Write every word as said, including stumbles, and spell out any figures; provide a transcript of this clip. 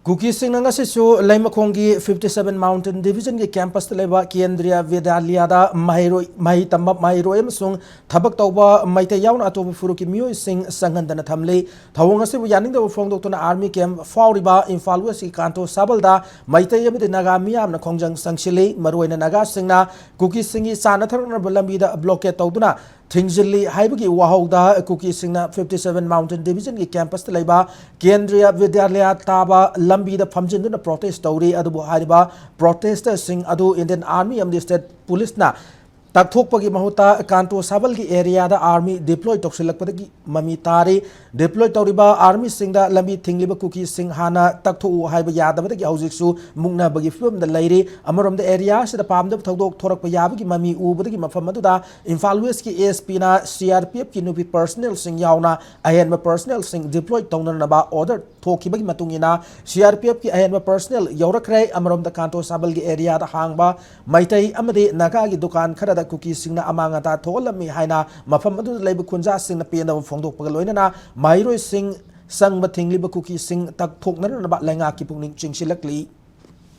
ꯀꯨꯀꯤꯁꯤꯡꯅ ꯉꯁꯤꯁꯨ ꯂꯩꯃꯈꯣꯡꯒꯤ fifty seven Mountain Division-ꯒꯤ campus-ꯇ ꯂꯩꯕ ꯀꯦꯟꯗ꯭ꯔꯤꯌꯥ ꯕꯤꯗ꯭ꯌꯥꯂꯌꯥꯗ ꯃꯍꯩꯔꯣꯏ, ꯃꯍꯩ ꯇꯝꯕ ꯃꯍꯩꯔꯣꯏ ꯑꯃꯁꯨꯡ ꯊꯕꯛ ꯇꯧꯕ ꯃꯩꯇꯩ ꯌꯥꯎꯅ ꯑꯇꯣꯞꯄ ꯐꯨꯔꯨꯞꯀꯤ ꯃꯤꯑꯣꯏꯁꯤꯡ ꯆꯪꯍꯟꯗꯅ ꯊꯝꯂꯤ꯫ ꯊꯧꯑꯣꯡ ꯑꯁꯤꯕꯨ ꯌꯥꯅꯤꯡꯗꯕ ꯐꯣꯡꯗꯣꯛꯇꯨꯅ army camp ꯐꯥꯎꯔꯤꯕ ꯏꯝꯐꯥꯜ West-ꯀꯤ ꯀꯥꯟꯇꯣ ꯁꯥꯕꯜꯗ ꯃꯩꯇꯩ ꯑꯃꯗꯤ ꯅꯥꯒꯥ ꯃꯤꯌꯥꯝꯅ ꯈꯣꯡꯖꯪ ꯆꯪꯁꯤꯜꯂꯤ꯫ ꯃꯔꯨꯑꯣꯏꯅ ꯅꯥꯒꯥꯁꯤꯡꯅ ꯀꯨꯀꯤꯁꯤꯡꯒꯤ ꯆꯥꯅ ꯊꯛꯅꯅꯕ ꯂꯝꯕꯤꯗ blockade ꯇꯧꯗꯨꯅ ꯊꯤꯡꯖꯤꯜꯂꯤ ꯍꯥꯏꯕꯒꯤ ꯋꯥꯍꯧꯗ ꯀꯨꯀꯤꯁꯤꯡꯅ fifty seven Mountain Division-ꯒꯤ campus-ꯇ ꯂꯩꯕ ꯀꯦꯟꯗ꯭ꯔꯤꯌꯥ ꯕꯤꯗ꯭ꯌꯥꯂꯌꯥ ꯇꯥꯕ ꯂꯝꯕꯤꯗ ꯐꯝꯖꯤꯟꯗꯨꯅ protest ꯇꯧꯔꯤ꯫ ꯑꯗꯨꯕꯨ ꯍꯥꯏꯔꯤꯕ protester-ꯁꯤꯡ ꯑꯗꯨ Indian Army ꯑꯃꯗꯤ state police-ꯅ ꯇꯛꯊꯣꯛꯄꯒꯤ ꯃꯍꯨꯠꯇ ꯀꯥꯟꯇꯣ ꯁꯥꯕꯜꯒꯤ area-ꯗ army deploy ꯇꯧꯁꯤꯜꯂꯛꯄꯗꯒꯤ ꯃꯃꯤ ꯇꯥꯔꯤ꯫ Deploy ꯇꯧꯔꯤꯕ army-ꯁꯤꯡꯗ ꯂꯝꯕꯤ ꯊꯤꯡꯂꯤꯕ ꯀꯨꯀꯤꯁꯤꯡ ꯍꯥꯟꯅ ꯇꯛꯊꯣꯛꯎ ꯍꯥꯏꯕ ꯌꯥꯗꯕꯗꯒꯤ ꯍꯧꯖꯤꯛꯁꯨ ꯃꯨꯛꯅꯕꯒꯤ ꯐꯤꯕꯝꯗ ꯂꯩꯔꯤ꯫ ꯑꯃꯔꯣꯝꯗ area ꯑꯁꯤꯗ ꯄꯥꯝꯗꯕ ꯊꯧꯗꯣꯛ ꯊꯣꯔꯛꯄ ꯌꯥꯕꯒꯤ ꯃꯃꯤ ꯎꯕꯗꯒꯤ ꯃꯐꯝ ꯑꯗꯨꯗ Imphal West-ꯀꯤ S P-ꯅ C R P F-ꯀꯤ ꯅꯨꯄꯤ personnel-ꯁꯤꯡ ꯌꯥꯎꯅ ꯑꯍꯦꯟꯕ personnel-ꯁꯤꯡ deploy ꯇꯧꯅꯅꯕ order ꯊꯣꯛꯈꯤꯕꯒꯤ ꯃꯇꯨꯡ ꯏꯟꯅ C R P F-ꯀꯤ ꯑꯍꯦꯟꯕ personnel ꯌꯧꯔꯛꯈ꯭ꯔꯦ꯫ ꯑꯃꯔꯣꯝꯗ ꯀꯥꯟꯇꯣ ꯁꯥꯕꯜꯒꯤ area-ꯗ ꯍꯥꯡꯕ ꯃꯩꯇꯩ ꯑꯃꯗꯤ ꯅꯥꯒꯥꯒꯤ ꯗꯨꯀꯥꯟ ꯈꯔꯗ ꯀꯨꯀꯤꯁꯤꯡꯅ ꯑꯃꯥꯡ ꯑꯇꯥ ꯊꯣꯛꯍꯜꯂꯝꯃꯤ ꯍꯥꯏꯅ ꯃꯐꯝ ꯑꯗꯨꯗ ꯂꯩꯕ ꯈꯨꯟꯖꯥꯁꯤꯡꯅ ꯄꯦꯟꯗꯕ ꯐꯣꯡꯗꯣꯛꯄꯒ ꯂꯣꯏꯅꯅ ꯃꯍꯩꯔꯣꯏꯁꯤꯡ ꯆꯪꯕ ꯊꯤꯡꯂꯤꯕ ꯀꯨꯀꯤꯁꯤꯡ ꯇꯛꯊꯣꯛꯅꯅꯕ ꯂꯩꯉꯥꯛꯀꯤ ꯄꯨꯛꯅꯤꯡ ꯆꯤꯡꯁꯤꯜꯂꯛꯂꯤ꯫